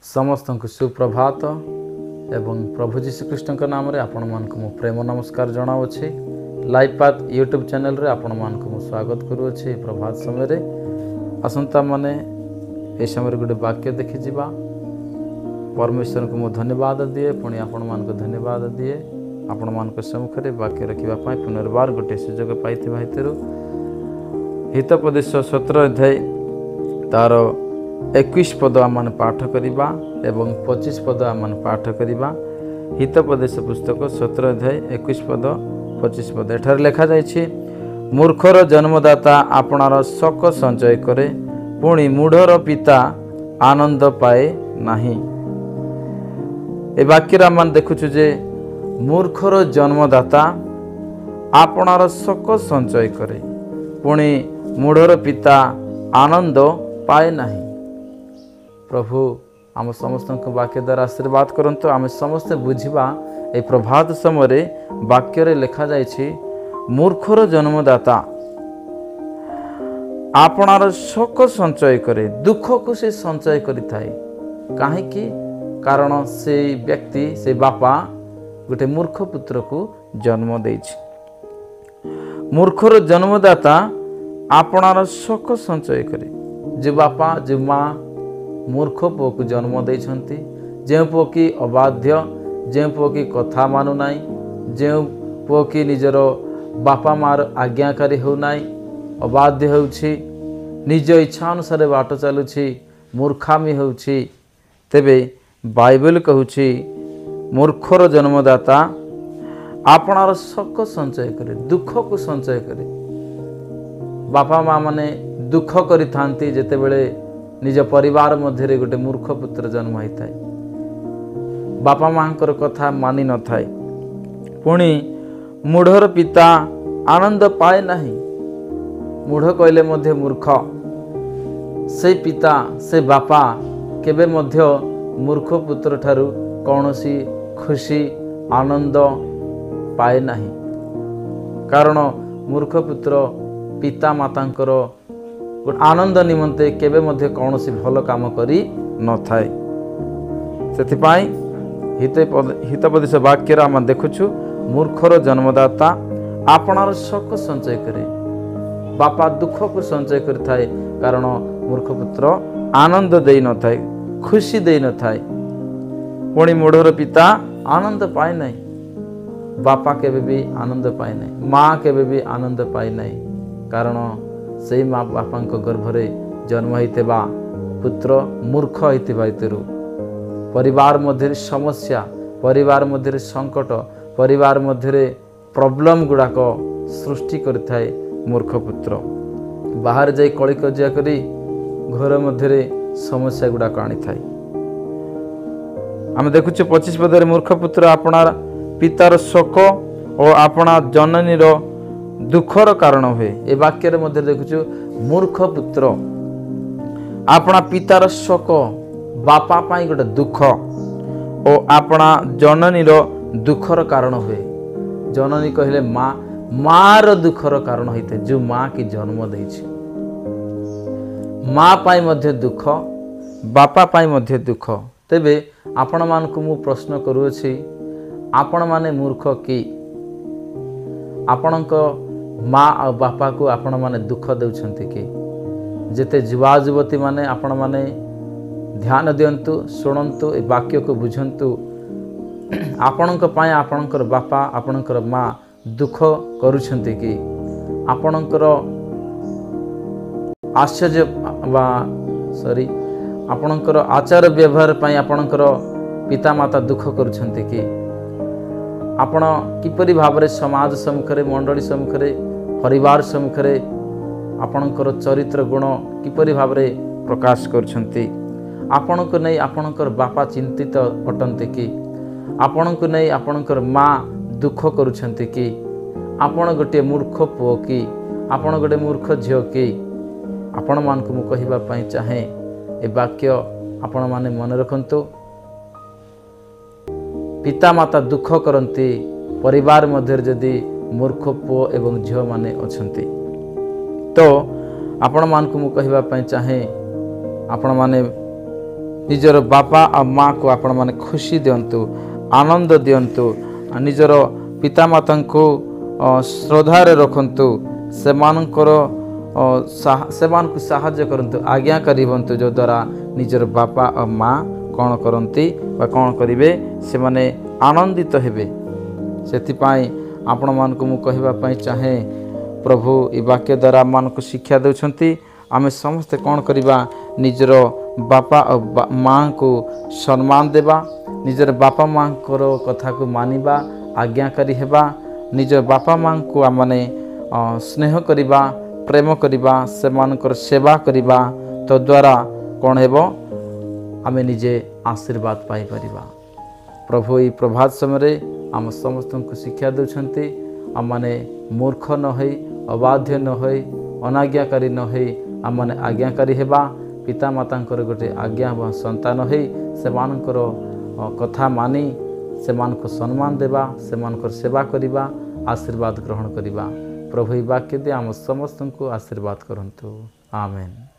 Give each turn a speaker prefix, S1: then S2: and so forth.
S1: ସମସ୍ତଙ୍କୁ ସୁପ୍ରଭାତ ଏବଂ ପ୍ରଭୁ ଯୀଶୁଖ୍ରୀଷ୍ଟଙ୍କ ନାମରେ ଆପଣମାନଙ୍କୁ ମୁଁ ପ୍ରେମ ନମସ୍କାର ଜଣାଉଅଛି। ଲାଇଭ୍ ପାଥ୍ ୟୁଟ୍ୟୁବ୍ ଚ୍ୟାନେଲରେ ଆପଣମାନଙ୍କୁ ମୁଁ ସ୍ୱାଗତ କରୁଅଛି ଏହି ପ୍ରଭାତ ସମୟରେ। ଆସନ୍ତା ମାନେ ଏହି ସମୟରେ ଗୋଟେ ବାକ୍ୟ ଦେଖିଯିବା। ପରମେଶ୍ୱରଙ୍କୁ ମୁଁ ଧନ୍ୟବାଦ ଦିଏ, ପୁଣି ଆପଣମାନଙ୍କୁ ଧନ୍ୟବାଦ ଦିଏ। ଆପଣମାନଙ୍କ ସମ୍ମୁଖରେ ବାକ୍ୟ ରଖିବା ପାଇଁ ପୁନର୍ବାର ଗୋଟିଏ ସୁଯୋଗ ପାଇଥିବା ହେତୁରୁ ହିତୋପଦେଶ 17 ଅଧ୍ୟାୟ ତାର 21 ପଦ ଆମମାନେ ପାଠ କରିବା ଏବଂ 25 ପଦ ଆମମାନେ ପାଠ କରିବା। ହିତୋପଦେଶ ପୁସ୍ତକ 17 ଅଧ୍ୟାୟ 21 ପଦ 25 ପଦ ଏଠାରେ ଲେଖାଯାଇଛି, ମୂର୍ଖର ଜନ୍ମଦାତା ଆପଣାର ଶୋକ ସଞ୍ଚୟ କରେ, ପୁଣି ମୂଢ଼ର ପିତା ଆନନ୍ଦ ପାଏ ନାହିଁ। ଏ ବାକ୍ୟରେ ଆମମାନେ ଦେଖୁଛୁ ଯେ ମୂର୍ଖର ଜନ୍ମଦାତା ଆପଣାର ଶୋକ ସଞ୍ଚୟ କରେ, ପୁଣି ମୂଢ଼ର ପିତା ଆନନ୍ଦ ପାଏ ନାହିଁ। ପ୍ରଭୁ ଆମ ସମସ୍ତଙ୍କୁ ବାକ୍ୟ ଦ୍ୱାରା ଆଶୀର୍ବାଦ କରନ୍ତୁ। ଆମେ ସମସ୍ତେ ବୁଝିବା ଏହି ପ୍ରଭାତ ସମୟରେ ବାକ୍ୟରେ ଲେଖାଯାଇଛି, ମୂର୍ଖର ଜନ୍ମଦାତା ଆପଣାର ଶୋକ ସଞ୍ଚୟ କରେ, ଦୁଃଖକୁ ସେ ସଞ୍ଚୟ କରିଥାଏ। କାହିଁକି? କାରଣ ସେଇ ବ୍ୟକ୍ତି, ସେ ବାପା ଗୋଟେ ମୂର୍ଖ ପୁତ୍ରକୁ ଜନ୍ମ ଦେଇଛି। ମୂର୍ଖର ଜନ୍ମଦାତା ଆପଣାର ଶୋକ ସଞ୍ଚୟ କରେ। ଯେଉଁ ବାପା, ଯେଉଁ ମା ମୂର୍ଖ ପୁଅକୁ ଜନ୍ମ ଦେଇଛନ୍ତି, ଯେଉଁ ପୁଅ କି ଅବାଧ୍ୟ, ଯେଉଁ ପୁଅ କି କଥା ମାନୁନାହିଁ, ଯେଉଁ ପୁଅ କି ନିଜର ବାପା ମାଆର ଆଜ୍ଞାକାରୀ ହେଉନାହିଁ, ଅବାଧ୍ୟ ହେଉଛି, ନିଜ ଇଚ୍ଛା ଅନୁସାରେ ବାଟ ଚାଲୁଛି, ମୂର୍ଖାମି ହେଉଛି, ତେବେ ବାଇବେଲ କହୁଛି ମୂର୍ଖର ଜନ୍ମଦାତା ଆପଣାର ଶୋକ ସଞ୍ଚୟ କରେ, ଦୁଃଖକୁ ସଞ୍ଚୟ କରେ। ବାପା ମା ମାନେ ଦୁଃଖ କରିଥାନ୍ତି ଯେତେବେଳେ ନିଜ ପରିବାର ମଧ୍ୟରେ ଗୋଟେ ମୂର୍ଖ ପୁତ୍ର ଜନ୍ମ ହୋଇଥାଏ, ବାପା ମାଆଙ୍କର କଥା ମାନି ନଥାଏ। ପୁଣି ମୂଢ଼ର ପିତା ଆନନ୍ଦ ପାଏ ନାହିଁ। ମୂଢ଼ କହିଲେ ମଧ୍ୟ ମୂର୍ଖ। ସେ ପିତା, ସେ ବାପା କେବେ ମଧ୍ୟ ମୂର୍ଖ ପୁତ୍ର ଠାରୁ କୌଣସି ଖୁସି ଆନନ୍ଦ ପାଏ ନାହିଁ। କାରଣ ମୂର୍ଖ ପୁତ୍ର ପିତା ମାତାଙ୍କର ଆନନ୍ଦ ନିମନ୍ତେ କେବେ ମଧ୍ୟ କୌଣସି ଭଲ କାମ କରି ନଥାଏ। ସେଥିପାଇଁ ହିତୋପଦେଶ ବାକ୍ୟରେ ଆମେ ଦେଖୁଛୁ ମୂର୍ଖର ଜନ୍ମଦାତା ଆପଣାର ଶୋକ ସଞ୍ଚୟ କରେ। ବାପା ଦୁଃଖକୁ ସଞ୍ଚୟ କରିଥାଏ, କାରଣ ମୂର୍ଖ ପୁତ୍ର ଆନନ୍ଦ ଦେଇନଥାଏ, ଖୁସି ଦେଇନଥାଏ। ପୁଣି ମୂଢ଼ର ପିତା ଆନନ୍ଦ ପାଏ ନାହିଁ। ବାପା କେବେ ବି ଆନନ୍ଦ ପାଏ ନାହିଁ, ମା କେବେ ବି ଆନନ୍ଦ ପାଏ ନାହିଁ। କାରଣ ସେଇ ମା ବାପାଙ୍କ ଗର୍ଭରେ ଜନ୍ମ ହୋଇଥିବା ପୁତ୍ର ମୂର୍ଖ ହୋଇଥିବା ହେତୁରୁ ପରିବାର ମଧ୍ୟରେ ସମସ୍ୟା, ପରିବାର ମଧ୍ୟରେ ସଙ୍କଟ, ପରିବାର ମଧ୍ୟରେ ପ୍ରୋବ୍ଲେମ୍ ଗୁଡ଼ାକ ସୃଷ୍ଟି କରିଥାଏ ମୂର୍ଖ ପୁତ୍ର। ବାହାରେ ଯାଇ କଳିକଜିଆ କରି ଘର ମଧ୍ୟରେ ସମସ୍ୟା ଗୁଡ଼ାକ ଆଣିଥାଏ। ଆମେ ଦେଖୁଛୁ 25 ପଦରେ ମୂର୍ଖ ପୁତ୍ର ଆପଣା ପିତାର ଶୋକ ଓ ଆପଣା ଜନନୀର ଦୁଃଖର କାରଣ ହୁଏ। ଏ ବାକ୍ୟରେ ମଧ୍ୟ ଦେଖୁଛୁ ମୂର୍ଖ ପୁତ୍ର ଆପଣା ପିତାର ଶୋକ, ବାପା ପାଇଁ ଗୋଟେ ଦୁଃଖ, ଓ ଆପଣା ଜନନୀର ଦୁଃଖର କାରଣ ହୁଏ। ଜନନୀ କହିଲେ ମା, ମାର ଦୁଃଖର କାରଣ ହୋଇଥାଏ, ଯେଉଁ ମା କି ଜନ୍ମ ଦେଇଛି। ମା ପାଇଁ ମଧ୍ୟ ଦୁଃଖ, ବାପା ପାଇଁ ମଧ୍ୟ ଦୁଃଖ। ତେବେ ଆପଣମାନଙ୍କୁ ମୁଁ ପ୍ରଶ୍ନ କରୁଅଛି, ଆପଣମାନେ ମୂର୍ଖ କି? ଆପଣଙ୍କ ମା ଆଉ ବାପାକୁ ଆପଣମାନେ ଦୁଃଖ ଦେଉଛନ୍ତି କି? ଯେତେ ଯୁବା ଯୁବତୀମାନେ ଆପଣମାନେ ଧ୍ୟାନ ଦିଅନ୍ତୁ, ଶୁଣନ୍ତୁ, ଏ ବାକ୍ୟକୁ ବୁଝନ୍ତୁ। ଆପଣଙ୍କ ପାଇଁ ଆପଣଙ୍କର ବାପା, ଆପଣଙ୍କର ମା ଦୁଃଖ କରୁଛନ୍ତି କି? ଆପଣଙ୍କର ଆଶ୍ଚର୍ଯ୍ୟ ବା ସରି ଆପଣଙ୍କର ଆଚାର ବ୍ୟବହାର ପାଇଁ ଆପଣଙ୍କର ପିତାମାତା ଦୁଃଖ କରୁଛନ୍ତି କି? ଆପଣ କିପରି ଭାବରେ ସମାଜ ସମ୍ମୁଖରେ, ମଣ୍ଡଳୀ ସମ୍ମୁଖରେ, ପରିବାର ସମ୍ମୁଖରେ ଆପଣଙ୍କର ଚରିତ୍ର ଗୁଣ କିପରି ଭାବରେ ପ୍ରକାଶ କରୁଛନ୍ତି? ଆପଣଙ୍କୁ ନେଇ ଆପଣଙ୍କର ବାପା ଚିନ୍ତିତ ଅଟନ୍ତି କି? ଆପଣଙ୍କୁ ନେଇ ଆପଣଙ୍କର ମା ଦୁଃଖ କରୁଛନ୍ତି କି? ଆପଣ ଗୋଟିଏ ମୂର୍ଖ ପୁଅ କି? ଆପଣ ଗୋଟିଏ ମୂର୍ଖ ଝିଅ କି? ଆପଣମାନଙ୍କୁ ମୁଁ କହିବା ପାଇଁ ଚାହେଁ, ଏ ବାକ୍ୟ ଆପଣମାନେ ମନେ ରଖନ୍ତୁ। ପିତାମାତା ଦୁଃଖ କରନ୍ତି ପରିବାର ମଧ୍ୟରେ ଯଦି ମୂର୍ଖ ପୁଅ ଏବଂ ଝିଅମାନେ ଅଛନ୍ତି। ତ ଆପଣମାନଙ୍କୁ ମୁଁ କହିବା ପାଇଁ ଚାହେଁ, ଆପଣମାନେ ନିଜର ବାପା ଆଉ ମାଆକୁ ଆପଣମାନେ ଖୁସି ଦିଅନ୍ତୁ, ଆନନ୍ଦ ଦିଅନ୍ତୁ। ନିଜର ପିତାମାତାଙ୍କୁ ଶ୍ରଦ୍ଧାରେ ରଖନ୍ତୁ, ସେମାନଙ୍କର ସେମାନଙ୍କୁ ସାହାଯ୍ୟ କରନ୍ତୁ, ଆଜ୍ଞାକାରୀ ହୁଅନ୍ତୁ, ଯଦ୍ୱାରା ନିଜର ବାପା ଆଉ ମା କ'ଣ କରନ୍ତି ବା କ'ଣ କରିବେ, ସେମାନେ ଆନନ୍ଦିତ ହେବେ। ସେଥିପାଇଁ ଆପଣମାନଙ୍କୁ ମୁଁ କହିବା ପାଇଁ ଚାହେଁ, ପ୍ରଭୁ ଏ ବାକ୍ୟ ଦ୍ୱାରା ଆମମାନଙ୍କୁ ଶିକ୍ଷା ଦେଉଛନ୍ତି, ଆମେ ସମସ୍ତେ କ'ଣ କରିବା? ନିଜର ବାପା ଆଉ ମାଆଙ୍କୁ ସମ୍ମାନ ଦେବା, ନିଜର ବାପା ମାଆଙ୍କର କଥାକୁ ମାନିବା, ଆଜ୍ଞାକାରୀ ହେବା, ନିଜ ବାପା ମାଆଙ୍କୁ ଆମମାନେ ସ୍ନେହ କରିବା, ପ୍ରେମ କରିବା, ସେମାନଙ୍କର ସେବା କରିବା। ତଦ୍ୱାରା କ'ଣ ହେବ? ଆମେ ନିଜେ ଆଶୀର୍ବାଦ ପାଇପାରିବା। ପ୍ରଭୁ ଏଇ ପ୍ରଭାତ ସମୟରେ ଆମ ସମସ୍ତଙ୍କୁ ଶିକ୍ଷା ଦେଉଛନ୍ତି, ଆମମାନେ ମୂର୍ଖ ନ ହୋଇ, ଅବାଧ୍ୟ ନ ହୋଇ, ଅନାଜ୍ଞାକାରୀ ନ ହୋଇ ଆମମାନେ ଆଜ୍ଞାକାରୀ ହେବା। ପିତାମାତାଙ୍କର ଗୋଟେ ଆଜ୍ଞା ସନ୍ତାନ ହୋଇ ସେମାନଙ୍କର କଥା ମାନି ସେମାନଙ୍କୁ ସମ୍ମାନ ଦେବା, ସେମାନଙ୍କର ସେବା କରିବା, ଆଶୀର୍ବାଦ ଗ୍ରହଣ କରିବା। ପ୍ରଭୁ ଏହି ବାକ୍ୟ ଦେଇ ଆମ ସମସ୍ତଙ୍କୁ ଆଶୀର୍ବାଦ କରନ୍ତୁ। ଆମେନ୍।